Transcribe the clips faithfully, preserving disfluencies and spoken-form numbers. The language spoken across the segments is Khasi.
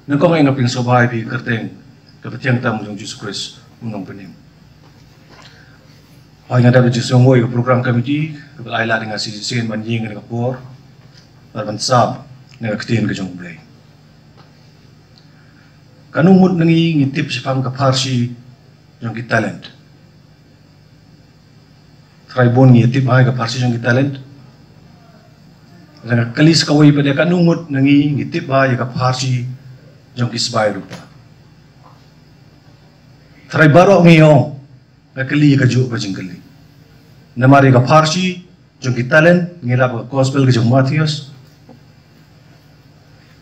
Nyngkong nga pynshai ïa phi kyrteng kaba thiang tam jong Jisu Khrist u nongpynim. Hooid, nga dap da jingsngewbha ïa ka program committee kaba la ai lad ïa nga shisien ban ïeng ïa ka por bad ban sam na ka ktien ka jong U Blei. Katno ngut na ngi ngi tip shaphang ka pharshi jong ki talent? Trai bun ngi tip bha ïa ka pharshi jong ki talent. Lada nga kylli sa kawei pat, katno ngut na ngi ngi tip bha ïa ka pharshi jong ki sbai rupa? Trai baroh ngi ong, nga kylli ïa kajuh ka jingkylli. Namar ïa ka pharshi jong ki talent ngi lap ha ka gospel ka jong Mathaios.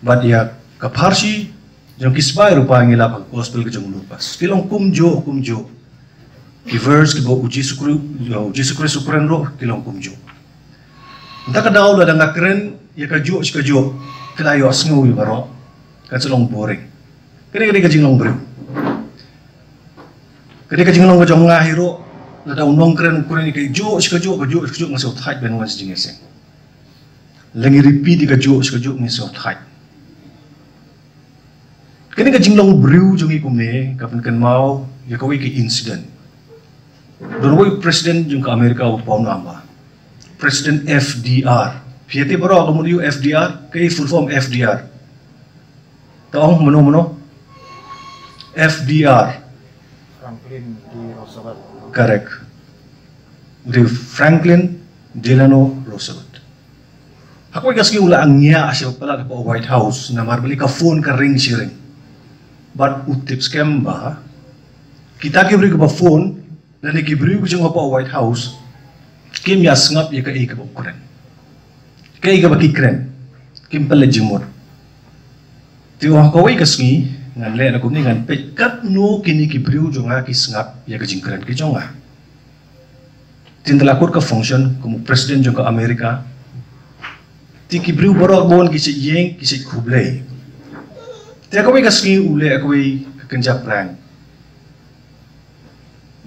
Bad ïa ka pharshi jong ki sbai rupa ngi lap ha ka gospel ka jong Lukas. Ki long kumjuh kumjuh. Ki verse kiba u Jisu Khrist, u Jisu Khrist u kren ruh ki long kumjuh. Nangta ka daw lada nga kren ïa kajuh shi kajuh, ka la ïohsngew ïa baroh, kan sa long boring. Kane ka dei ka jinglong briew. Ka dei ka jinglong ka jong nga hi ruh. Lada u nongkren u kren ïa kajuh shi kajuh, kajuh shi kajuh, nga sngewthait ban wan sha jingïaseng. Lada ngi repeat ïa kajuh shi kajuh, ngi sngewthait. Kane ka jinglong briew jong ngi kumne ka pynkynmaw ïa kawei ka incident. Don uwei u president jong ka America uba ong namar President F D R. Phi ïatip baroh ka mut ïa u F D R, kaei full form F D R? To ong mano mano? F D R. Franklin D Roosevelt. Correct. Dei Franklin Delano Roosevelt. Ha kawei ka sngi u la ngiah sha palat hapoh White House namar balei ka phone ka ring shi ring. Bad u tip skhem ba kita ki briew kiba phone lane ki briew ki jong hapoh White House kim ïa sngap ïa kaei kaba u kren. Kaei kaba ki kren, kim pynleit jingmut. Te ha kawei ka sngi ngan leh na kumne, ngan peit katno kine ki briew jong nga ki sngap ïa ka jingkren ka jong nga. Te ynda la kut ka function kum u president jong ka America, te ki briew baroh bun ki shait ïeng, ki shait khublei. Te ha kawei ka sngi u leh kawei ka kynja prank.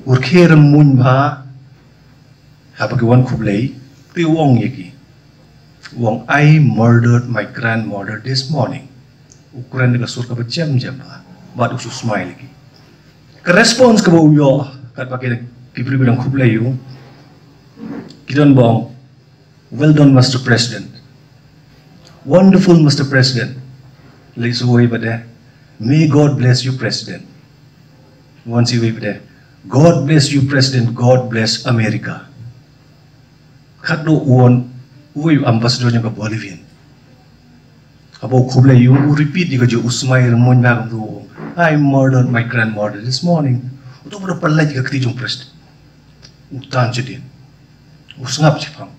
U rkhie rymuiñ bha haba ki wan khublei, te u ong ïa ki, u ong, "I murdered my grandmother this morning." U kren da ka sur kaba jem jem bha bad u shu smile ïa ki. Ka response kaba u ïoh katba ki, ki briew ki dang khublei ïa u, ki don ba ong, "Well done, Mister President." "Wonderful, Mister President." Leit sha uwei pat de, "May God bless you, President." Wan sha uwei pat de, "God bless you, President. God bless America." Katno u wan uwei u ambassador jong ka Bolivian. Haba u khublei ïa u, u repeat ïa kajuh, u smile rymuiñ bha kumta, u ong, "I murdered my grandmother this morning." Uto u da pynlait ïa ka kti jong u president. U tan shadien. U sngap shaphang.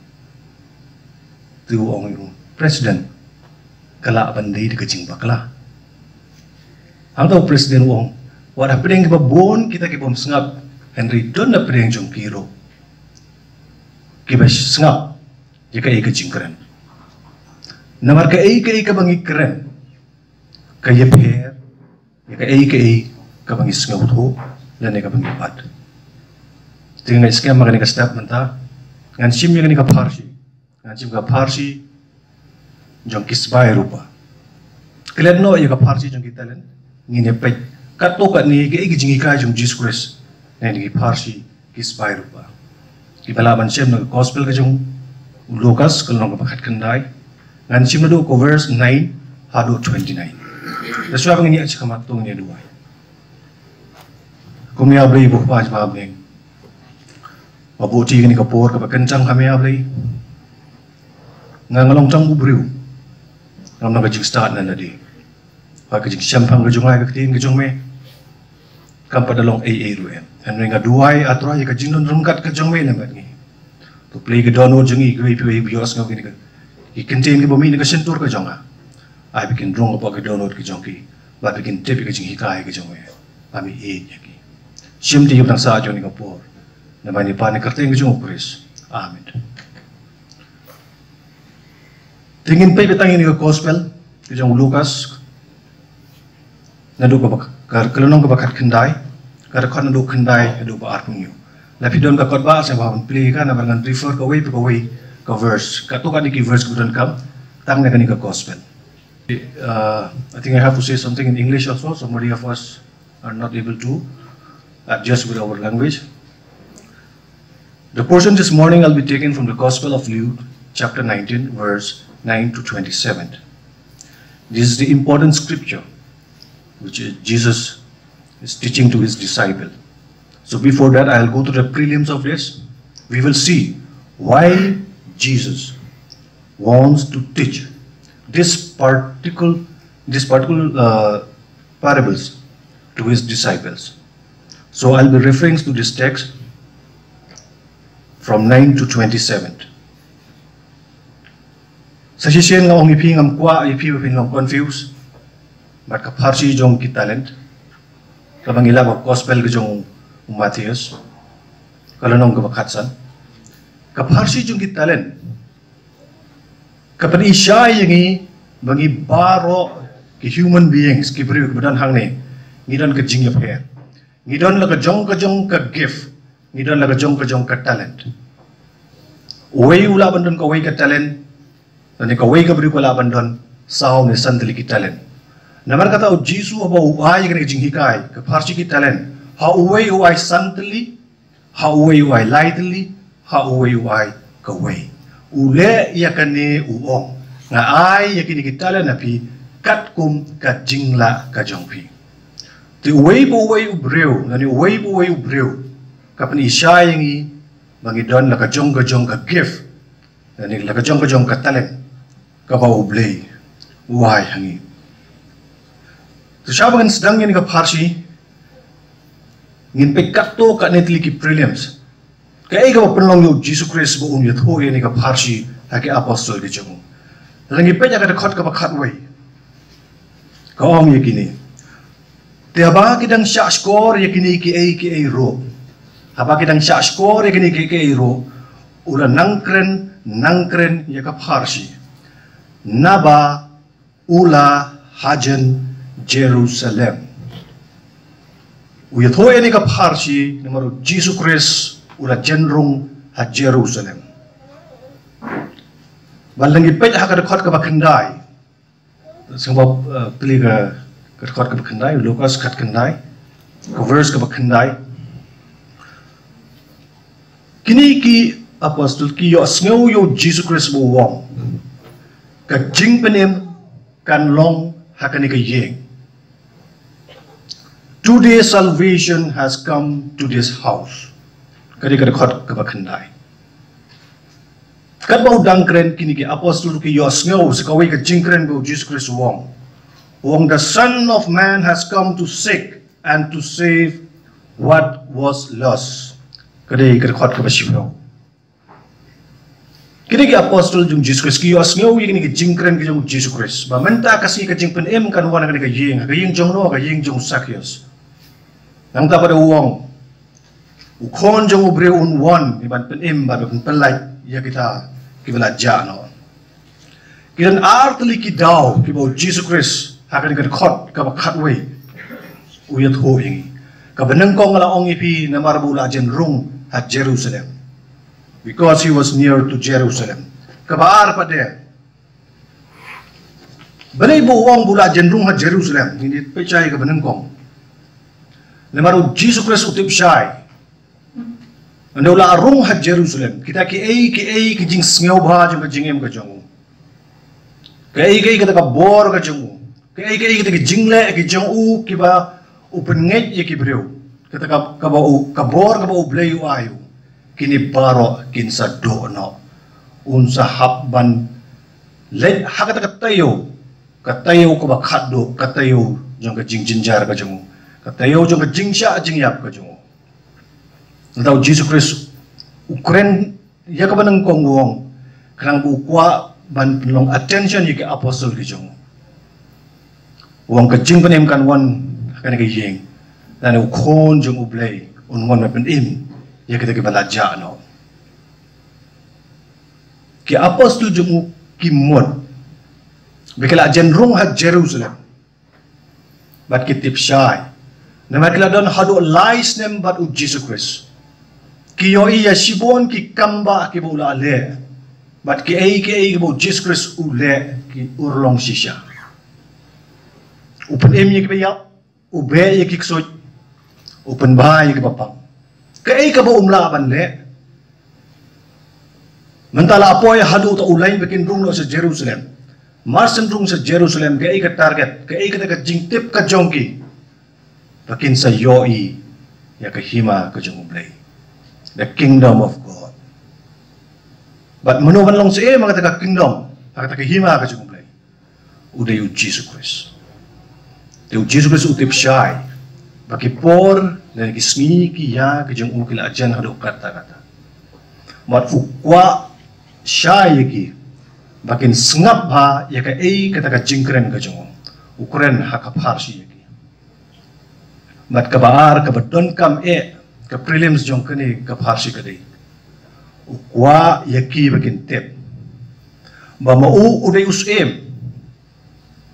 Te u ong ïa u, "President, ka lah ban dei da ka jingbakla." Hangta u president u ong, "Wat hapdeng kiba bun kita kibym sngap, hynrei don hapdeng jong ki ruh kiba sngap ïa kaei ka jingkren. Namar kaei kaei kaba ngi kren ka ïapher ïa kaei kaei kaba ngi sngewthuh lane kaba ngi bat." Te nga ngeit skhem ba ha kane ka step mynta ngan shim ïa kane ka pharshi, ngan shim ka pharshi jong ki sbai rupa. Klet noh ïa ka pharshi jong ki talent, ngin ïa peit katto katne kaei ka jinghikai jong Jisu Khrist na kine ki pharshi ki sbai rupa. Kiba lah ban shem na ka gospel ka jong u Lukas, ka lynnong kaba khatkhyndai. Ngan shim naduh ka verse nine haduh twenty-nine. Te shuwa ba ngin ïa shim ka mat to ngin ïa duwai. Ko Mynsiem Blei, ko Kpa jong ngi ba ha bneng, nga buh ïa kane ka por kaba kynjang ha me, A Blei. Nga, nga long tang u briew. Ngam long ka jingstad na lade. Ka jingshemphang ka jong nga ïa ka ktien ka jong me kam pat da long ei ei ruh em. Hynrei nga duwai, A Trai, ïa ka jingdon ryngkat ka jong me lem bad ngi. To plie ïa ka dohnud jong ngi, kiwei kiwei ba ïohsngew kine ki kyntien kiba mih na ka shyntur ka jong nga. Ai ba kin rung hapoh ka dohnud ka jong ki bad ba kin tip ïa ka jinghikai ka jong me. Ba me ïeit ïa ki. Shim te ïa u nongshah jong kane ka por. Namar ngi pan ha ka kyrteng ka jong u Khrist. Amen. Te ngin peit beit tang ïa kane ka gospel ka jong u Lukas, naduh kaba, ka, ka lynnong kaba khatkhyndai, ka dkhot naduh khyndai haduh ba arphew hynñiew. Lada phi don ka kot bah, sngewbha ban plie ïa ka, namar ngan refer kawei pa kawei ka verse, katto katne ki verse kiba donkam tang na kane ka gospel. Uh, I think I have to say something in English also. So many of us are not able to adjust with our language. The portion this morning I'll be taking from the Gospel of Luke, chapter nineteen, verse nine to twenty-seven. This is the important scripture which, uh, Jesus is teaching to his disciple. So before that, I'll go through the prelims of this. We will see why Jesus wants to teach this particular, this particular, uh, parables to his disciples. So I'll be referring to this text from nine to twenty-seven. Sa shisien nga ong ïa phi, ngam kwah ïa phi ba phin long confuse bad ka pharshi jong ki talent kaba ngi la ba gospel ka jong u Matthias, ka lynnong kaba khatsan. Ka pharshi jong ki talent ka pynishai ïa ngi ba ngi baroh ki human beings, ki briew kiba don hangne, ngi don ka jingïapher. Ngi don la ka jong ka jong ka gift, ngi don la ka jong ka jong ka talent. Uwei u lah ban don kawei ka talent, lane kawei ka briew ka lah ban don saw ne san tylli ki talent. Namar kata u Jisu haba u ai kane ka jinghikai ka pharshi ki talent, ha uwei u ai san tylli, ha uwei u ai lai tylli, ha uwei u ai kawei. U leh ïa kane u ong, nga ai ïa kine ki talent ha phi katkum ka jinglah ka jong phi. Te uwei pa uwei u briew, lane uwei pa uwei u briew, ka pynishai ïa ngi ba ngi don la ka jong ka jong ka gift, lane la ka jong ka jong ka talent kaba U Blei u ai ha ngi. Te shwa ba ngin sdang ïa kane ka pharshi, ngin peit katto katne tylli ki prelims. Kaei kaba pynlong ïa u Jisu Khrist ba un ïathuh ïa kane ka pharshi ha ki apostol ki jong u? Lada ngi peit ha ka dkhot kaba khatwei, ka ong ïa kine: Te haba ki dang shahshkor ïa kine kiei kiei ruh, haba ki dang shahshkor ïa kine kiei kiei ruh, u la nang kren nang kren ïa ka pharshi, naba u la hajan Jerusalem. U ïathuh ïa kane ka pharshi namar u Jisu Khrist u la jan rung ha Jerusalem. Bad lada ngi peit ha ka dkhot kaba khyndai, sngewbha, eh, plie ka, ka dkhot kaba khyndai, Lukas khatkhyndai, ka verse kaba khyndai. Kine ki apostol ki ïohsngew ïa u Jisu Khrist ba u ong, ka jingpynim kan long ha kane ka ïing. Today salvation has come to this house. Ka dei ka dkhot kaba khyndai. Katba u dang kren, kine ki apostol ki ïohsngew sa kawei ka jingkren ba u Jisu Khrist u ong. U ong, "The Son of Man has come to seek and to save what was lost." Ka dei ka dkhot kaba shiphew. Kine ki apostol jong u Jisu Khrist ki ïohsngew ïa kine ki jingkren ki jong u Jisu Khrist ba mynta ka sngi ka jingpynim kan wan ha kane ka ïing, ha ka ïing jong no, ha ka ïing jong u Sakius. Nangta pat u ong, u Khun jong u Briew un wan ban pynim bad ban pynlait ïa kita kiba la jah noh. Ki don ar tylli ki daw kiba u Jisu Khrist ha kane ka dkhot kaba khatwei u ïathuh ïa ngi. Kaba nyngkong, nga la ong ïa phi, namar ba u la jan rung ha Jerusalem, because he was near to Jerusalem. Kaba ar pat de, balei ba u ong ba u la jan rung ha Jerusalem? Ngin ïa peit shai kaba nyngkong. Namar u Jisu Khrist u tip shai, ynda u la rung ha Jerusalem, kita kiei kiei ki jingsngewbha jong ka jingim ka jong u, kiei kiei kata ka bor ka jong u, kiei kiei kata ki jingleh ki jong u kiba u pynngeit ïa ki briew, kata ka, kaba u, ka bor kaba U Blei u ai u, kine baroh kin sa duh noh. Un sa hap ban leit ha kata ka taïew, ka taïew kaba khatduh, ka taïew jong ka jingjynjar ka jong u, ka taïew jong ka jingshah jingïap ka jong u. Nangta u Jisu Khrist u kren ïa kaba nyngkong u ong, khnang ba u kwah ban pynlong attention ïa ki apostol ki jong u. U ong ka jingpynim kan wan ha kane ka ïing, lane u Khun jong U Blei un wan ban pynim ïa kita kiba la jah noh. Ki apostol jong u ki mut ba ki la jan rung ha Jerusalem, bad ki tip shai, namar ki la don haduh lai snem bad u Jisu Khrist. Ki ïohi ïa shibun ki kam ba kiba u la leh, bad kiei kiei kiba u Jisu Khrist u leh ki urlong shisha. U pynim ïa kiba ïap, u beh ïa ki ksuid, u pynbha ïa kiba pang. Kaei kaba um lah ban leh? Mynta la poi haduh ta u lain ba kin rung noh sha Jerusalem. Mar shen rung sha Jerusalem, kaei ka target, kaei kata ka jingtip ka jong ki? Ba kin sa ïohi ïa ka hima ka jong U Blei. The kingdom of God. Bad mano ban long syiem ha kata ka kingdom, ha kata ka hima ka jong U Blei? U dei U Jisu Khrist. Te U Jisu Khrist u tip shai ba ki por ne ki sngi ki ïa ka jong u ki la jan haduh katta katta. Bad u kwah shai ïa ki ba kin sngap bha ïa kaei kata ka jingkren ka jong u. U kren ha ka pharshi ïa ki. Bad kaba ar, kaba donkam eh ka prelims jong kane ka pharshi ka dei, u kwah ïa ki ba kin tip ba ma u u dei u syiem.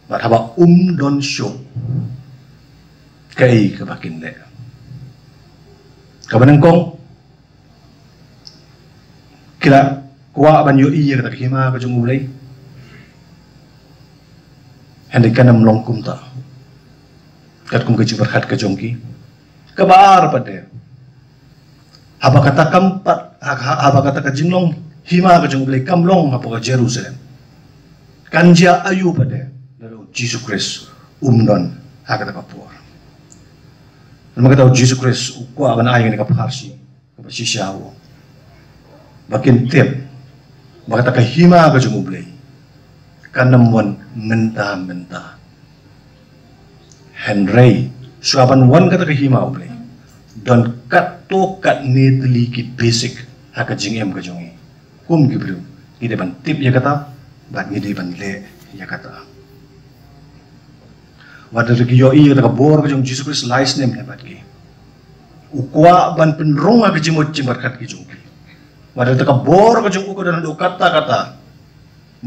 Bad haba um don shuh, kaei kaba kin leh? Kaba nyngkong, ki la kwah ban ïohi ïa kata ka hima ka jong U Blei. Hynrei kan ym long kumta, katkum ka jingpyrkhat ka jong ki. Kaba ar pat de, haba kata kam pat, ha-, ha-, haba kata ka jinglong hima ka jong U Blei kam long hapoh ka Jerusalem, kan jia aïu pat de lada U Jisu Khrist um don ha kata ka por? Namar kata U Jisu Khrist u kwah ban ai kane ka pharshi kaba shisha, u ong ba kin tip ba kata ka hima ka jong U Blei kan ym wan mynta mynta. Hynrei shuwa ban wan kata ka hima U Blei, don katto katne tylli ki basic ha ka jingim ka jong ngi. Kum ki briew, ngi dei ban tip ïa kata, bad ngi dei ban leh ïa kata. Wat la ki ïohi ïa kata ka bor ka jong U Jisu Khrist lai snem ne bad ki, u kwah ban pynrung ha ka jingmut jingpyrkhat ka jong ki. Wat la kata ka bor ka jong u ka don haduh katta katta,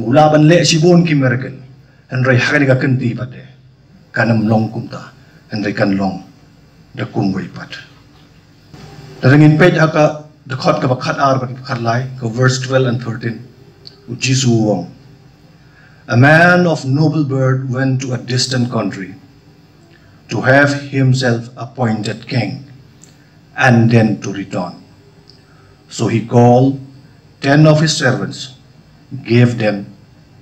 u lah ban leh shibun ki miracle. Hynrei ha kane ka kynti pat de, kan ym long kumta, hynrei kan long da kumwei pat. Lada ngin peit ha ka dkhot kaba khatar bad khatlai, ka verse twelve and thirteen, U Jisu u ong, "A man of noble birth went to a distant country to have himself appointed king and then to return. So he called ten of his servants, gave them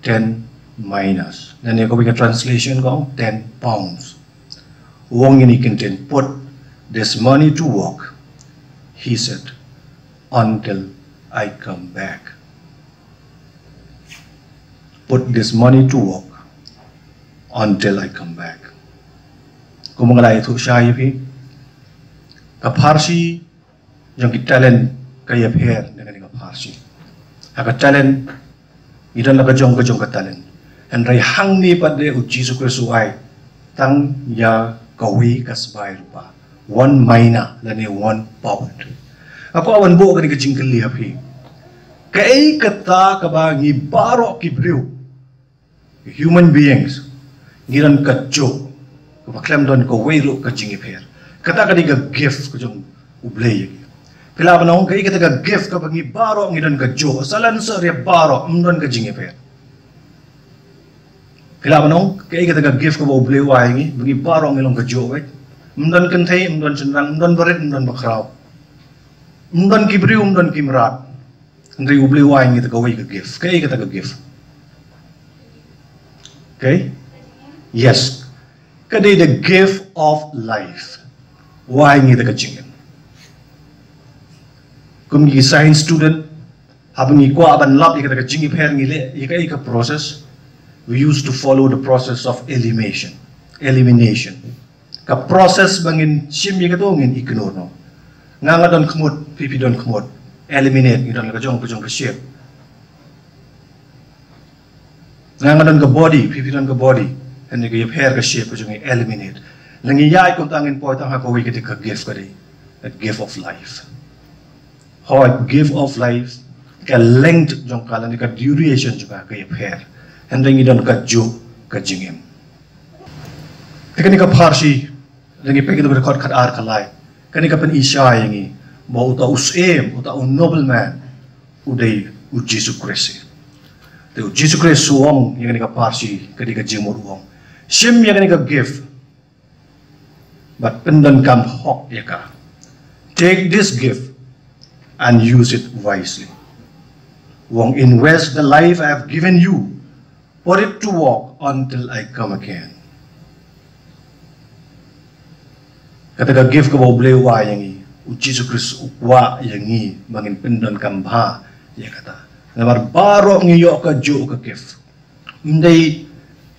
ten minas." Lane kawei ka translation ka ong ten pounds. U ong ïa kine ki ktien, "Put this money to work," he said, "until I come back." "Put this money to work until I come back." Kumba nga la ïathuh shai ïa phi, ka pharshi jong ki talent ka ïapher na kane ka pharshi. Ha ka talent ngi don la ka jong ka jong ka talent. Hynrei hangne pat de U Jisu Khrist u ai tang ïa kawei ka sbai rupa, one mina lane one pound. Nga kwah ban buh kane ka jingkylli ha phi. Kaei kata kaba ngi baroh ki briew, human beings, ngi don kajuh kaba khlem don kawei ruh ka jingïapher? Kata ka dei ka gift ka jong U Blei ïa ngi. Phi lah ban ong kaei kata ka gift kaba ngi baroh ngi don kajuh, sa lehse ri baroh ym don ka jingïapher. Phi lah ban ong kaei kata ka gift kaba U Blei u ai ïa ngi ba ngi baroh ngi long kajuh, wei? Ym don kynthei, ym don shynrang, ym don barit, ym don bakhraw, ym don ki briew, ym don ki mrad. Hynrei U Blei u ai ngi ta kawei ka gift. Kaei kata ka gift? Okay? Yes. Ka dei the gift of life. U ai ngi ta ka jingim. Kum ki science student, haba ngi kwah ban lap ïa kata ka jingïapher ngi leh ïa kaei ka process? We used to follow the process of elimination. Elimination. Ka process ba ngin shim ïa kato ngin ignore noh. Nga nga don khmut, phi phi don khmut. Eliminate, ngi don la ka jong ka jong ka shape. Nga nga don ka body, phi phi don ka body. Hynrei ka ïapher ka shape ka jong ngi eliminate. La ngi ïaid kumta ngin poi tang ha kawei ka dei ka gift ka dei, a gift of life. Hooid, gift of life, ka length jong ka lane ka duration jong ka ka ïapher. Hynrei ngi don kajuh ka jingim. Te kane ka pharshi, lada ngi peit kata ka dkhot khatar khatlai, kane ka pyni shai ïa ngi ba uta u syiem, uta u nobleman, u dei U Jisu Khrist. Te U Jisu Khrist u ong ïa kane ka pharshi, ka dei ka jingmut, u ong, Shim ïa kane ka gift bad pyndonkam hok ïa ka. Take this gift and use it wisely. U ong, invest the life I have given you, put it to work until I come again. Kata ka gift kaba U Blei u ai ïa ngi, U Jisu Khrist u kwah ïa ngi ba ngin pyndonkam bha ïa kata. Namar baroh ngi ïoh kajuh ka gift. Ym dei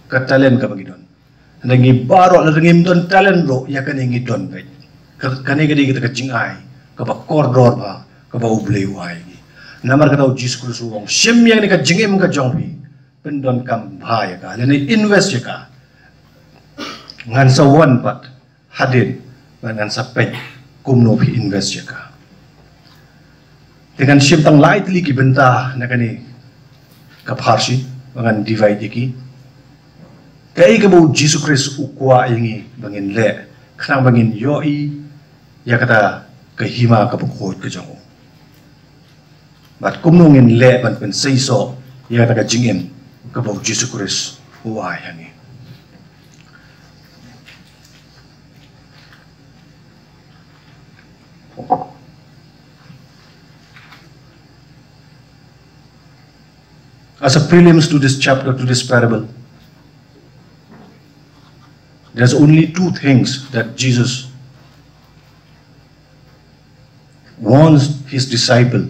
ka talent kaba ngi don. Hynrei ngi baroh, lada ngim don talent ruh, ïa kane ngi don beit. Ka, kane ka dei kata ka jingai kaba kordor bha kaba U Blei u ai ïa ngi. Namar kata U Jisu Khrist u ong, shim ïa kane ka jingim ka jong phi, pyndonkam bha ïa ka, lane invest ïa ka. Ngan sa wan pat hadien, bad ngan sa peit kumno phi invest ïa ka. Te ngan shim tang lai tylli ki bynta na kane ka pharshi, ba ngan divide ïa ki. Kaei kaba U Jisu Khrist u kwah ïa ngi ba ngin leh, khnang ba ngin ïohi ïa kata ka hima kaba khuid ka jong u. Bad kumno ngin leh ban pynseisoh ïa kata ka jingim kaba U Jisu Khrist u ai ha ngi. As a prelims to this chapter, to this parable, there's only two things that Jesus warns his disciple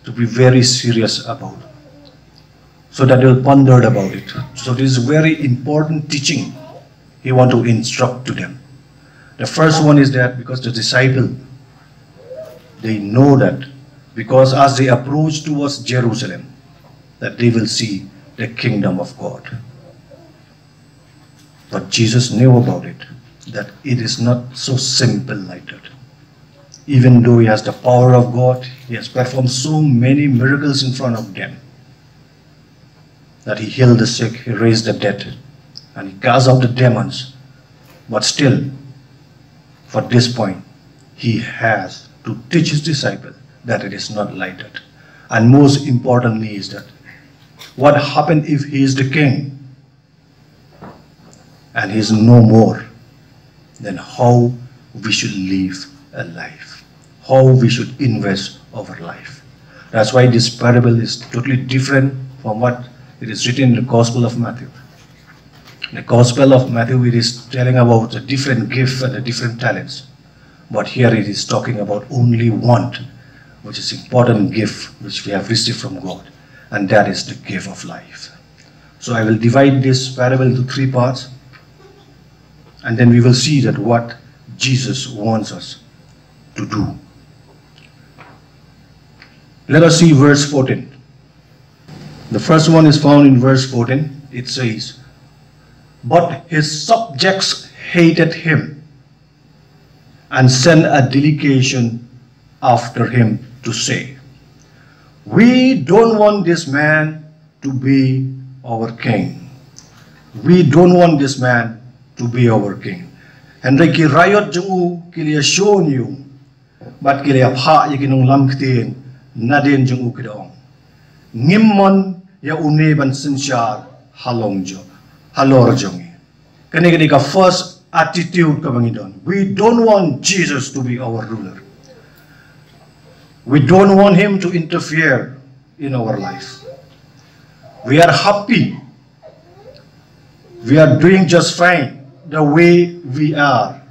to be very serious about, so that they'll ponder about it. So this is very important teaching he want to instruct to them. The first one is that because the disciple, they know that because as they approach towards Jerusalem, that they will see the kingdom of God. But Jesus knew about it, that it is not so simple like that. Even though he has the power of God, he has performed so many miracles in front of them, that he healed the sick, he raised the dead, and he cast out the demons. But still, for this point, he has to teach his disciple that it is not like that. And most importantly is that what happened if he is the king and he is no more? Then how we should live a life, how we should invest our life. That's why this parable is totally different from what it is written in the Gospel of Matthew. In the Gospel of Matthew, it is telling about the different gifts and the different talents. But here it is talking about only one, which is important gift which we have received from God, and that is the gift of life. So I will divide this parable into three parts, and then we will see that what Jesus wants us to do. Let us see verse fourteen. The first one is found in verse fourteen. It says, "But his subjects hated him and sent a delegation after him to say, 'We don't want this man to be our king. We don't want this man to be our king.'" Hynrei ki raiot jong u ki la ïashun ïa u, bad ki la ïaphah ïa ki nonglam ktien nadien jong u, ki da ong, "Ngim mon ïa une ban synshar halor jong, halor jong ngi." Kane ka dei ka first attitude kaba ngi don. We don't want Jesus to be our ruler. We don't want him to interfere in our life. We are happy. We are doing just fine the way we are.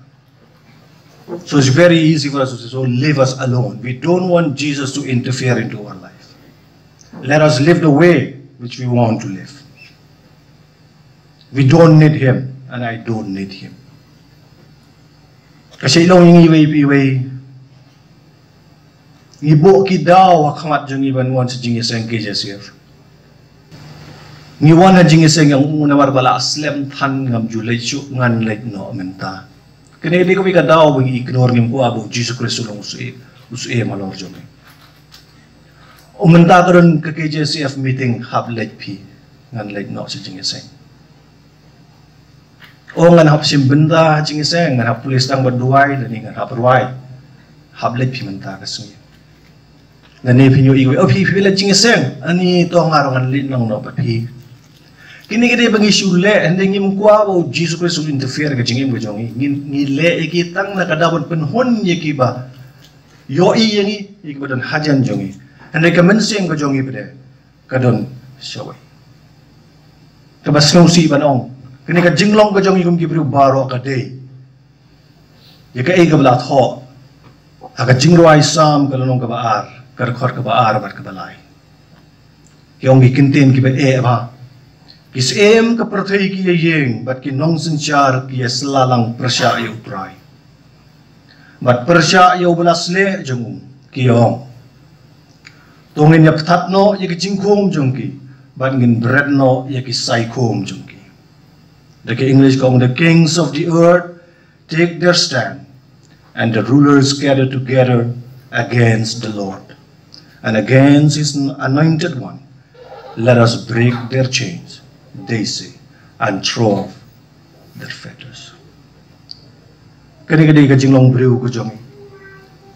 So it's very easy for us to say, "So leave us alone." We don't want Jesus to interfere into our life. Let us live the way which we want to live. We don't need him, and I don't need him. Ka shu long ïa ngi iwei pa iwei. Ngi buh ki daw ha khmat jong ngi ban wan sha jingïaseng K J C F. Ngi wan ha jingïaseng ïa u namar ba la slem than, ngam ju leit shuh, ngan leit noh mynta. Kane ka dei kawei ka daw ba ngi ignore, ngim kwah ba u Jisu Khrist u long u syiem, u syiem halor jong ngi. U mynta ka don ka K J C F meeting, hap leit phi, ngan leit noh sha jingïaseng. O, ngan hap shim bynta ha jingïaseng, ngan hap pule tang bad duwai, lane ngan hap rwai. Hap leit phi mynta ka sngi. Lane phin ïohi, "O phi, phi leit jingïaseng." "Ani to nga ruh ngan leit lang noh bad phi." Kine ki dei ba ngi shu leh, hynrei ngim kwah ba u Jisu Khrist u interfere ka jingim ka jong ngi. Ngi, ngi leh ïa ki tang na ka daw ban pynhun ïa ki ba ïohi ïa ngi, ïa ki ba don hajan jong ngi. Hynrei ka mynsiem ka jong ngi pat de ka don shawei. Kaba sngewsih ban ong, kane ka jinglong ka jong ngi kum ki briew baroh ka dei ïa kaei kaba la thoh ha ka Jingrwai Salm ka lynnong kaba ar, ka dkhot kaba ar bad kaba lai. Ki ong ki kyntien kiba eh bha: Ki syiem ka pyrthei ki ïa ïeng, bad ki nongsynshar ki ïa sla lang pyrshah ïa U Trai, bad pyrshah ïa uba la slieh jong u, ki ong: To ngin ïa pthat noh ïa ki jingkhum jong ki, bad ngin bret noh ïa ki saikhum jong ki. Da ka English ka ong: The kings of the earth take their stand, and the rulers gather together against the Lord and against his anointed one. Let us break their chains, they say, and throw off their fetters. Kane ka dei ka jinglong briew ka jong ngi.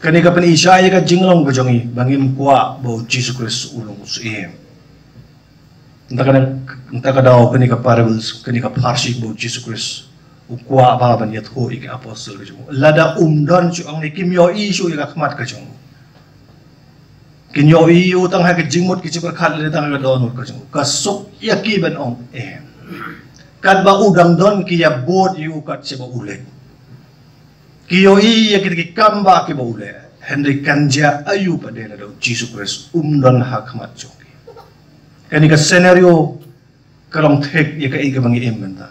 Kane ka pyni shai ïa ka jinglong ka jong ngi ba ngim kwah ba u Jisu Khrist u long u syiem. Nta ka, nta ka daw kane ka parables, kane ka pharshi ba u Jisu Khrist u kwah bha ban ïathuh ïa ki apostol ka jong u. Lada um don shuh hangne kim ïohi shuh ïa ka khmat ka jong u. Kin ïohi ïa u tang ha ka jingmut ki jingpyrkhat lane tang ha ka dohnud ka jong u. Ka suk ïa ki ban ong em. Katba u dang don ki ïa bud ïa u kat shaba u leit. Ki ïohi ïa kita ki kam ba kiba u leh. Hynrei kan jia aïu pat de lada u Jisu Khrist um don ha khmat jong ki. Kane ka scenario ka long thik ïa kaei kaba ngi im mynta.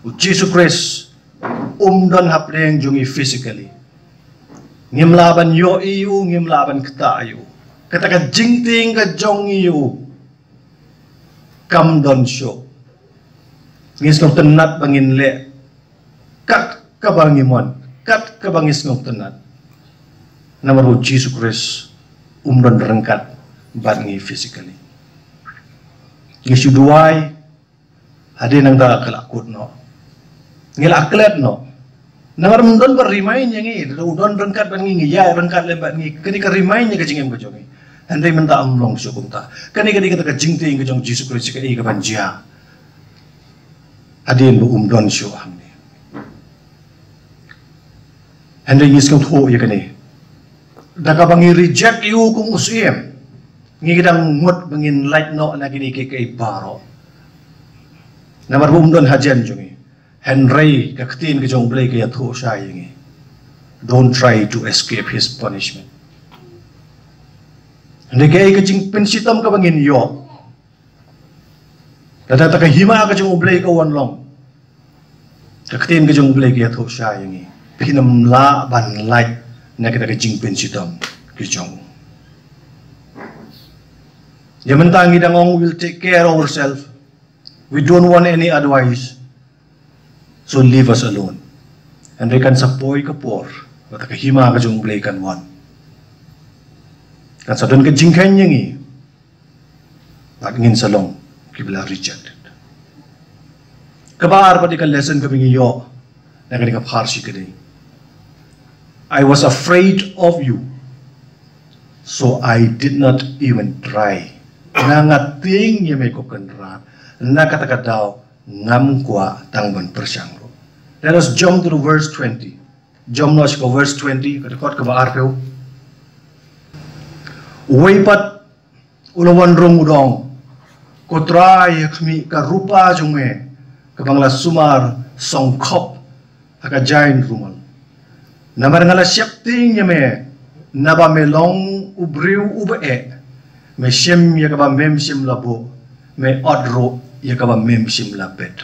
U Jisu Khrist um don hapdeng jong ngi physically. Ngim lah ban ïohi ïa u, ngim lah ban ktah ïa u. Kata ka jingtieng ka jong ngi ïa u kam don shuh. Ngi sngewtynnat ba ngin leh kat kaba ngi mon, kat kaba ngi sngewtynnat. Namar ba u Jisu Khrist um don ryngkat bad ngi physically. Ngi shu duwai, hadien nangta ka la kut noh. Ngi la klet noh. Namar um don ba remind ïa ngi, lada u don ryngkat bad ngi, ngi ïaid ryngkat lem bad ngi, kane ka remind ïa ka jingim ka jong ngi. Hynrei mynta um long shuh kumta. Kane ka dei kata ka jingtieng ka jong u Jisu Khrist kaei kaban jia hadien ba um don shuh hangne. Hynrei ngi sngewthuh ïa kane. Da kaba ngi reject ïa u kum u syiem, ngi dang mut ba ngin lait noh na kine kiei kiei baroh. Namar ba um don hajan jong ngi. Hynrei ka ktien ka jong u Blei ka ïathuh shai ïa ngi: Don't try to escape his punishment. Hynrei kaei ka jingpynshitom kaba ngin ïoh, lada kata ka hima ka jong u Blei ka wan long, ka ktien ka jong u Blei ka ïathuh shai ïa ngi: Phin ym lah ban lait na kata ka jingpynshitom ka jong u. Ïa mynta ngi dang ong, we'll take care of ourselves. We don't want any advice. So leave us alone. Hynrei kan sa poi ka por ba kata ka hima ka jong u Blei kan wan. Kan sa don ka jingkheiñ ïa ngi. Bad ngin sa long kiba la rejected. Kaba ar pat de ka lesson kaba ngi ïoh na kane ka pharshi ka dei: I was afraid of you, so I did not even try. Nga, nga tieng ïa me ko Kynrad, na kata ka daw ngam kwah tang ban pyrshang ruh. Let us jump to the verse twenty. Jump noh sha ka verse twenty, ka dkhot kaba arphew. Uwei pat u la wan rung u da ong: Ko Trai, ha khmih, ka rupa jong me kaba nga la sumar song khop ha ka jaiñ rumal. Namar nga la sheptieng ïa me, naba me long u briew uba eh, me shim ïa kaba mem shym la buh, me ot ruh ïa kaba mem shym la bet.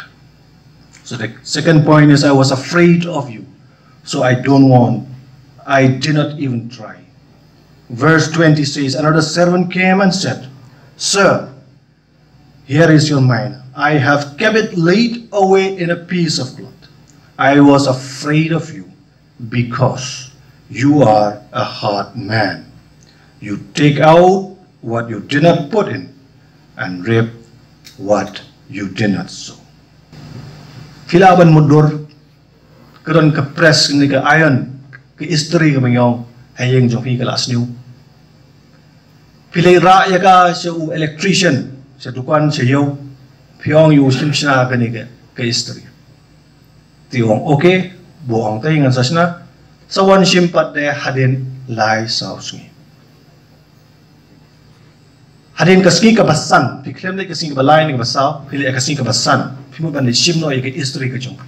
So the second point is, I was afraid of you, so I don't want, I did not even try. Verse twenty says, another servant came and said, Sir, here is your mina. I have kept it laid away in a piece of cloth. I was afraid of you because you are a hard man. You take out what you did not put in and reap what you did not sow. Phi lah ban mutdur, ka don ka press ne ka iron, ka istri kaba ngi ong, ha ïing jong phi ka la sniew. Phi leit rah ïa ka sha u electrician, sha dukan, sha ïew. Phi ong ïoh shim shna kane ka, ka istri. Te u ong, okay, bun ong te ngan sa shna. Sa wan shim pat de hadien lai saw sngi. Hadien ka sngi kaba san, phi khlem leit ka sngi kaba lai ne kaba saw, phi leit ka sngi kaba san, phi mut ban leit shim noh ïa ka istri ka jong phi.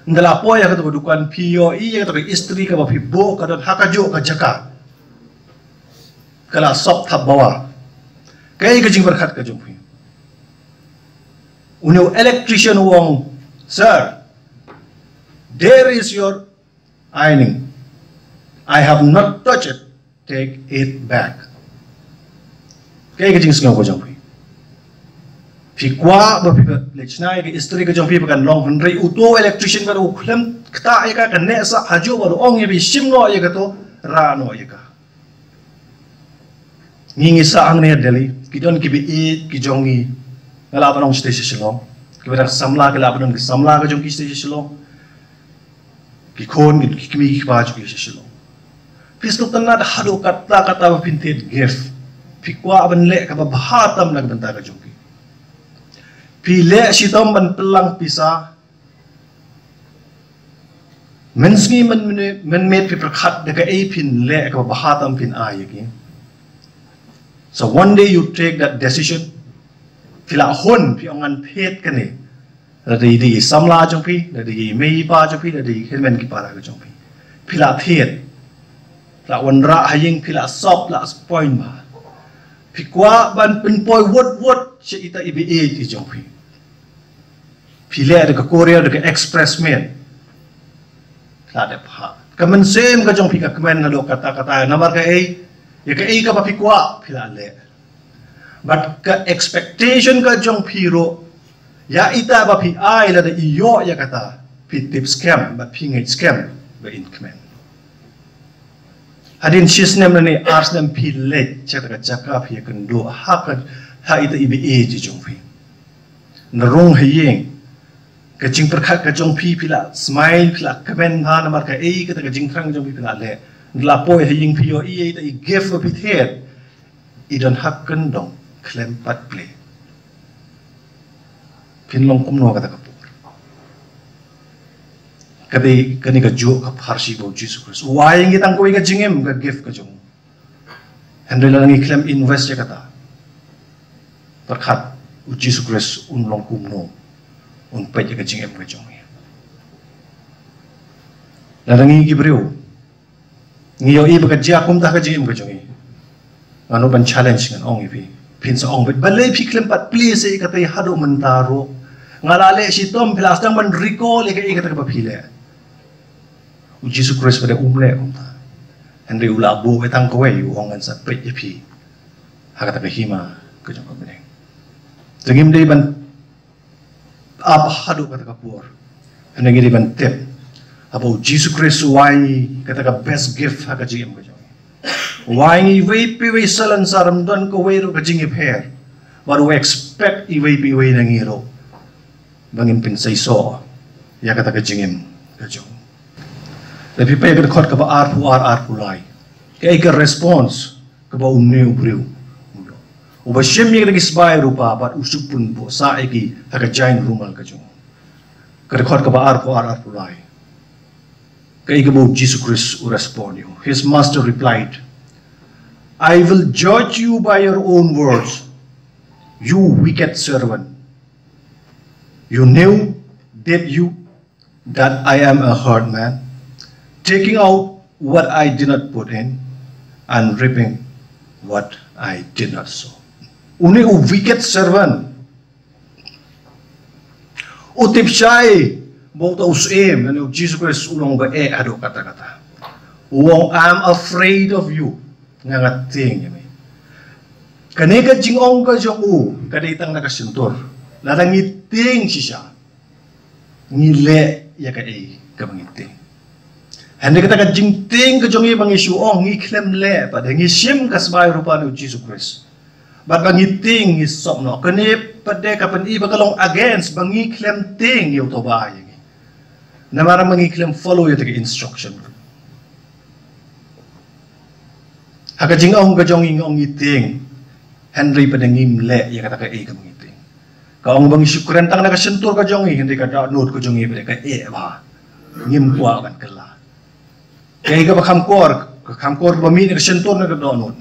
Ynda la poi ïa kato ka dukan, phi ïohi ïa kato ka istri kaba phi buh ka don ha kajuh ka jaka. Ka la sop thapbawa. Kaei ka jingpyrkhat ka jong phi? Une u electrician u ong, sir, there is your ironing. I have not touched it. Take it back. Kaei ka jingsngew ka jong phi? Phi kwah ba phi leit shna ïa ka istri ka jong phi ba kan long, hynrei uto u electrician ka u khlem ktah ïa ka, ka neh sah hajuh bad u ong ïa phi shim noh ïa kato, rah noh ïa ka. Ngi ngi sah hangne ha Delhi, ki don kiba ïeit ki jong ngi. Nga lah ban ong shatei sha Shillong. Kiba dang samla ki lah ban don ki samla ka jong ki shatei sha Shillong. Ki khun, ki, ki kmie, ki kpa jong ki sha Shillong. Phi sngewtynnat haduh katta katta ba phin thied gift. Phi kwah ban leh kaba bha tam na ka bynta ka jong ki. Phi leh shitom ban pynlang pisa. Mynsngi mynmiet, mynmiet phi pyrkhat da kaei phin leh kaba bha tam phin ai ïa ki. So one day you take that decision. Phi la hun, phi ong ngan thied kane. Lada i dei i samla jong phi, lada i mei i pa jong phi, lada i hynmen ki para ka jong phi. Phi la thied. Phi la wanrah ha ïing, phi la sop, la spoin bha. Phi kwah ban pynpoi wut wut sha ita iba ïeit i jong phi. Phi leh da ka courier, da ka express mail. Phi la dep ha. Ka mynsiem ka jong phi ka kmen haduh katta katta, namar kaei, ïa kaei kaba phi kwah phi la leh. Bad ka expectation ka jong phi ruh, ïa ita ba phi ai lada i ïoh ïa kata, phi tip skhem bad phi ngeit skhem ba in kmen. Hadien shi snem lane ar snem phi leit sha kata ka jaka phi ïakynduh ha ka, ha ita iba ïeit i jong phi. Na rung ha ïing, ka jingpyrkhat ka jong phi, phi la smile, phi la kmen bha namar kaei kata ka jingthrang jong phi phi la leh. La poi ha ïing phi ïohi ïa ita i gift ba phi thied. I don ha kyndong khlem pat plie. Phin long kumno kata ka por? Ka dei kane kajuh ka pharshi ba u Jisu Khrist u ai ïa ngi tang kawei ka jingim, ka gift ka jong u. Hynrei lada ngi khlem invest ïa kata, pyrkhat u Jisu Khrist un long kumno, un peit ïa ka jingim ka jong ngi. Lada ngi ki briew ngi ïohi ba ka jia kumta ka jingim ka jong ngi, ngan ong ban challenge, ngan ong ïa phi, phin sa ong beit balei phi khlem pat plie sa ïa kata haduh mynta ruh. Nga la leh shitom, phi la sdang ban recall ïa kaei kata kaba phi leh. U Jisu Khrist pat um leh kumta. Hynrei u la buh tang kawei, u ong ngan sa peit ïa phi ha kata ka hima ka jong ka bneng. Te ngim dei ban ap haduh kata ka por. Hynrei ngi dei ban tip, haba u Jisu Khrist u ai ngi kata ka best gift ha ka jingim ka jong ngi. U ai ngi iwei pa iwei salon, sa ym don kawei ruh ka jingïapher. Bad u expect iwei pa iwei na ngi ruh ba ngin pynseisoh ïa kata ka jingim ka jong u. Lada phi peit ka dkhot kaba arphew ar, arphew lai, kaei ka response kaba une u briew u long? Uba shim ïa kita ki sbai rupa bad u shu pynbuh sah ïa ki ha ka jaiñ rumal ka jong u. Ka dkhot kaba arphew ar, arphew lai, kaei kaba u Jisu Khrist u respond ïa u? His master replied, "I will judge you by your own words, you wicked servant. You knew, did you, that I am a hard man, taking out what I did not put in, and reaping what I did not sow." Une u wicked servant u tip shai ba uta u syiem, lane u Jisu Khrist u long ba eh haduh katta katta. U ong, "I'm afraid of you." Nga, nga tieng ïa me. Kane ka jingong ka jong u ka dei tang na ka shyntur. Lada ngi tieng shisha, ngi leh ïa kaei kaba ngi tieng. Hynrei kata ka jingtieng ka jong ngi ba ngi shu ong ngi khlem leh, pat ngi shim ka sbai rupa u Jisu Khrist. Bad ba ngi tieng ngi sop noh. Kane pat ka pyni ba ka long against ba ngi khlem tieng ïa uta uba ai ïa ngi. Namar ba ngi khlem follow ïa kata ka instruction. Ha ka jingong ka jong ngi ngi ong ngi tieng, hynrei pat ngim leh ïa kata kaei kaba ngi tieng. Ka ong ba ngi shu kren tang na ka shyntur ka jong ngi, hynrei ka dohnud ka jong ngi bad ka eh bha. Ngim kwah ban kylla. Kaei kaba kham kor, ka kham kor ba mih na ka shyntur na ka dohnud.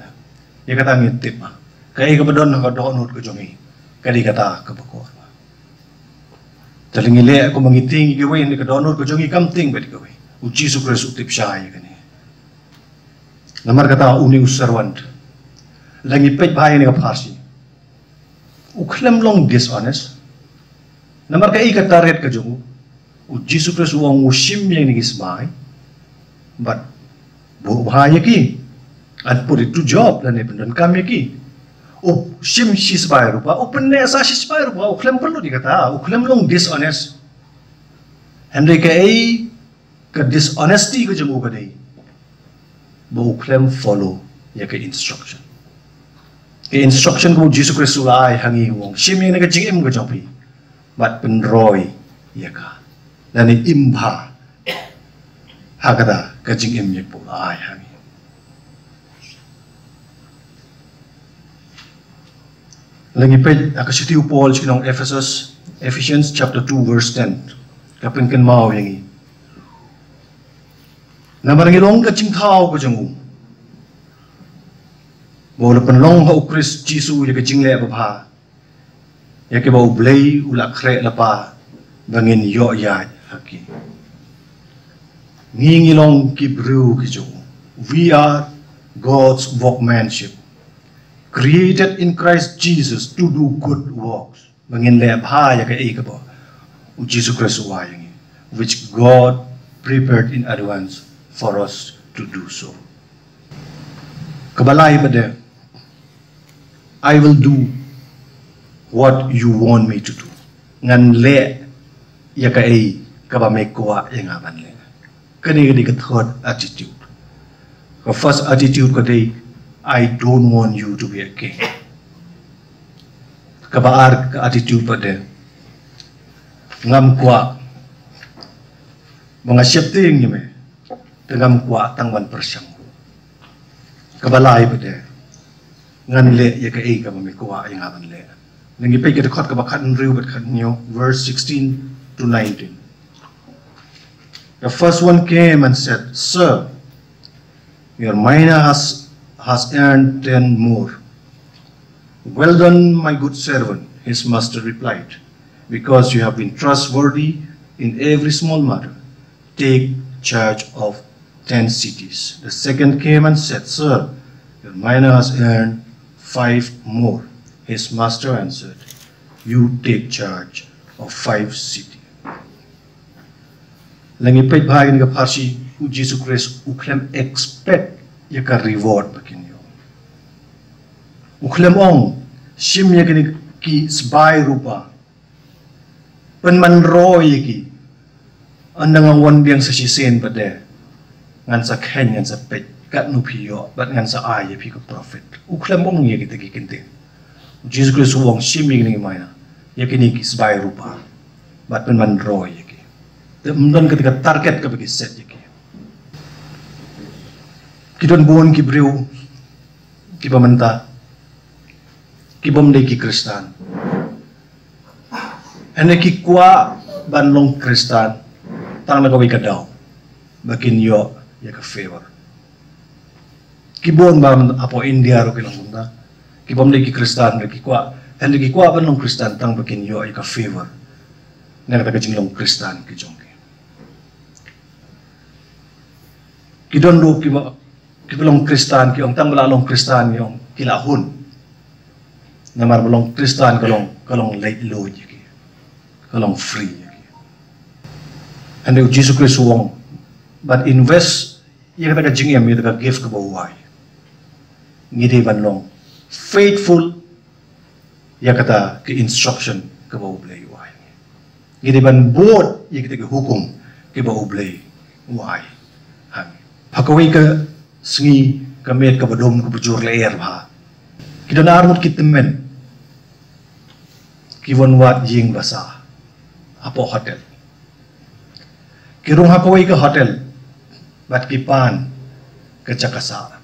Ïa kata ngi tip ba kaei kaba don ha ka dohnud ka jong ngi, ka dei kata kaba kor. Te lada ngi leh kumba ngi tieng ïa kiwei, hynrei ka dohnud ka jong ngi kam tieng bad ïa kiwei. U Jisu Khrist u tip shai ïa kane. Namar kata une u servant, lada ngi peit bha ïa kane ka pharshi, u khlem long dishonest. Namar kaei ka target ka jong u? U Jisu Khrist u ong u shim ïa kine ki sbai bad buh bha ïa ki, and put it to job, lane pyndonkam ïa ki. U shim shi sbai rupa, u pynneh sa shi sbai rupa, u khlem pynlut ïa kata, u khlem long dishonest. Hynrei kaei ka dishonesty ka jong u ka dei? Ba u khlem follow ïa ka instruction. Ka instruction kaba u Jisu Khrist u la ai ha ngi, u ong, shim ïa kane ka jingim ka jong phi bad pynroi ïa ka, lane im bha ha kata ka jingim ïa kaba u la ai ha ngi. Lada ngi peit ha ka shithi u Paul sha ki nong Ephesus, Ephesians chapter two verse ten, ka pynkynmaw ïa ngi. Namar ngi long ka jingthaw ka jong u, ba u la pynlong ha u Khrist Jisu ïa ka jingleh babha, ïa kiba u Blei u la khreh lypa ba ngin ïoh ïaid ha ki. Ngi ngi long ki briew ki jong u. We are God's workmanship, created in Christ Jesus to do good works. Ba ngin leh bha ïa kaei kaba u Jisu Khrist u ai ïa ngi, which God prepared in advance for us to do so. Kaba lai pat de, "I will do what you want me to do." Ngan leh ïa kaei kaba me kwah ïa nga ban leh. Kane ka dei ka third attitude. Ka first attitude ka dei, "I don't want you to be a king." Kaba ar ka attitude pat de, "Ngam kwah ba nga sheptieng ïa me, te ngam kwah tang ban pyrshang." Kaba lai pat de, "Ngan leh ïa kaei kaba me kwah ïa nga ban leh." Lada ngi peit ka dkhot kaba khathynriew bad khathynñiew, verse sixteen to nineteen. The first one came and said, "Sir, your mina has, has earned ten more." "Well done, my good servant," his master replied. "Because you have been trustworthy in every small matter, take charge of ten cities." The second came and said, "Sir, your mina has earned five more." His master answered, "You take charge of five cities." Lada ngi peit bha ïa kane ka pharshi, u Jisu Khrist u khlem expect ïa ka reward ba kin ïoh. U khlem ong, "Shim ïa kine ki sbai rupa, pynman roi ïa ki, ynda nga wan biang sa shisien pat de, ngan sa kheiñ, ngan sa peit katno phi ïoh bad ngan sa ai ïa phi ka profit." U khlem ong ïa kita ki kyntien. U Jisu Khrist u ong, "Shim ïa kine ki mina, ïa kine ki sbai rupa, bad pynman roi ïa ki." Te ym don kata ka target kaba ki set ïa ki. Ki don bun ki briew kiba mynta ki bym dei ki Khristan, hynrei ki kwah ban long Khristan tang na kawei ka daw, ba kin ïoh ïa ka favor. Ki bun bha hapoh India ruh ki long kumta. Ki bym dei ki Khristan ruh ki kwah, hynrei ki kwah ban long Khristan tang ba kin ïoh ïa ka favor na kata ka jinglong Khristan ka jong ki. Ki don ruh kiba, kiba long Khristan, ki ong tang ba la long Khristan, ki ong ki la hun. Namar ba long Khristan ka long, ka long laitluid ïa ki, ka long free ïa ki. Hynrei u Jisu Khrist u ong, ban invest ïa kata ka jingim, ïa kata ka gift kaba u ai, ngi dei ban long faithful ïa kata ka instruction kaba U Blei u ai. Ngi dei ban bud ïa kita ki hukum kiba U Blei u ai. Ha, ha kawei ka sngi, ka miet kaba dum kaba jur lyer bha, ki don arngut ki tymmen ki wan wad ïing basa hapoh hotel. Ki rung ha kawei ka hotel bad ki pan ka jaka sah.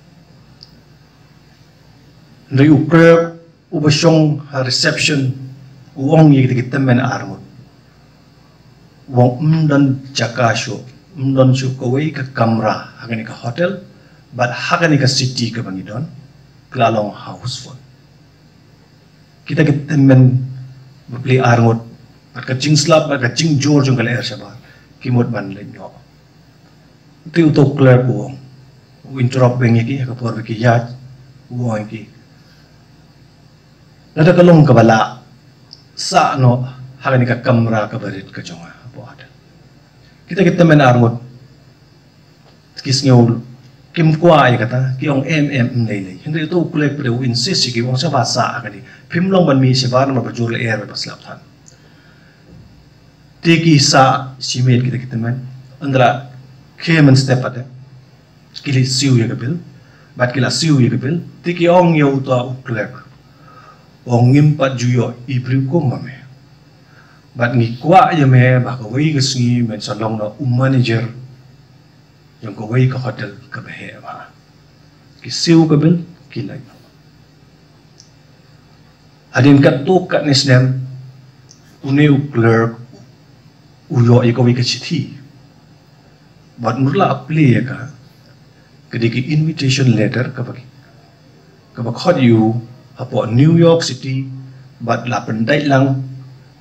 Hynrei u clerk uba shong ha reception U ong ïa kita ki tymmen arngut, u ong ym don jaka shuh, ym don shuh kawei ka kamra ha kane ka hotel bad ha kane ka city kaba ngi don, ka la long houseful. Kita ki tymmen bapli arngut bad ka jingslap bad ka jingjur jong ka lyer shabar ki mut ban leit noh. Te uto u clerk u ong, u interrupt beng ïa ki ha ka por ba ki ïaid, u ong ïa ki, lada ka long kaba lah, sah noh ha kane ka kamra kaba rit ka jong nga hapoh hotel. Kita ki tymmen arngut ki sngew kim kwah ïa kata, ki ong em em, ym lei lei. Hynrei uto u clerk pat u insist ïa ki, u ong sha ba sah ha kane, phim long ban mih shabar namar ba jur lyer bad ba slap than. Te ki sah shimet kita ki tymmen. Ynda la khie mynstep pat, ki leit siew ïa ka bill bad ki la siew ïa ka bill. Te ki ong ïa uta u clerk, ong ngim pat ju ïoh i briew kum ma me, bad ngi kwah ïa me ba kawei ka sngi men sa long noh u manager jong kawei ka hotel kaba heh bha. Ki siew ka bill, ki leit. Hadien katto katne snem une u clerk u ïoh ïa kawei ka shithi bad u la plie ïa ka, ka dei ka invitation letter kaba, kaba khot ïa u hapoh New York City bad la pyndait lang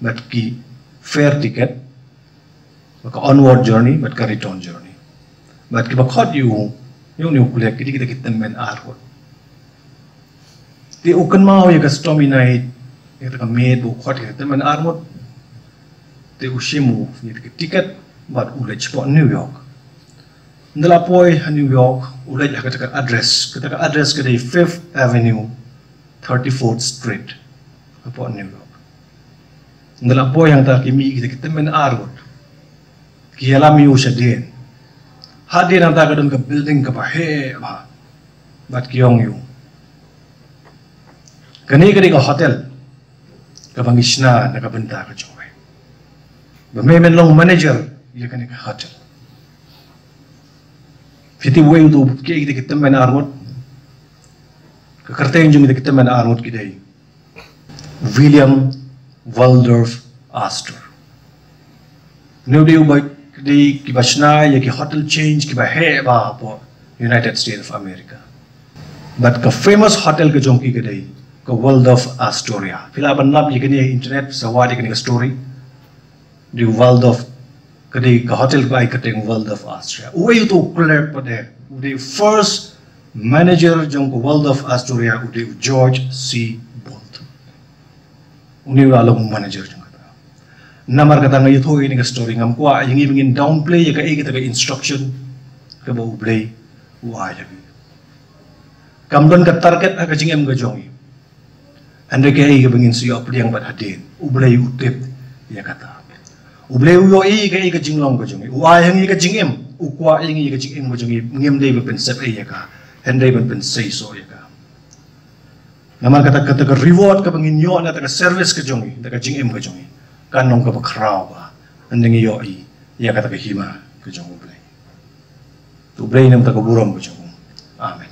bad ki fare ticket, bad ka onward journey bad ka return journey. Bad kiba khot ïa u, ïa une u clerk, ki dei kita ki tymmen arngut. Te u kynmaw ïa ka Stormy Night, ïa kata ka miet ba u khot ïa kita ki tymmen arngut. Te u shim u ïa kita ki ticket bad u leit shapoh New York. Ynda la poi ha New York, u leit ha kata ka address, kata ka address ka dei Fifth Avenue, thirty-fourth Street, hapoh New York. Ynda la poi hangta, ki mih kita ki tymmen arngut, ki ïalam ïa u shadien. Hadien hangta ka don ka building kaba heh bha. Bad ki ong ïa u, kane ka dei ka hotel kaba ngi shna na ka bynta ka jong me, ba me men long manager ïa kane ka hotel. Phi tip uwei uto u kiei kita ki tymmen arngut? Ka kyrteng jong kita ki tymmen arngut ki dei William Waldorf Astor. Une u dei uba dei kiba shna ïa ki hotel chains kiba heh bha hapoh United States of America. Bad ka famous hotel ka jong ki ka dei ka Waldorf Astoria. Phi lah ban lap ïa kane ha internet, sa wad ïa kane ka story. Dei Waldorf, ka dei ka hotel kaba ai kyrteng Waldorf Astoria. Uwei uto u clerk pat, u dei first manager jong ka Waldorf Astoria, u dei u George C. Bolt. Une u la long manager jong kata. Namar kata nga ïathuh ïa kane ka story, ngam kwah ïa ngi ba ngin downplay ïa kaei kata ka instruction kaba U Blei u ai ïa ngi. Kam don ka target ha ka jingim ka jong ngi. Hynrei kaei kaba ngin sa ïoh pdiang bad hadien, U Blei u tip ïa kata. U Blei u ïohi ïa kaei ka jinglong ka jong ngi. U ai ha ngi ka jingim, u kwah ïa ngi ïa ka jingim ka jong ngi, ngim dei ban pynsep ei ïa ka, hynrei ban pynseisoh ïa ka. Namar kata, kata ka reward kaba ngin ïoh na kata ka service ka jong ngi, na ka jingim ka jong ngi, kan long kaba khraw bha ynda ngi ïohi ïa kata ka hima ka jong U Blei. To U Blei un ai ïa ka burom ka jong u. Amen.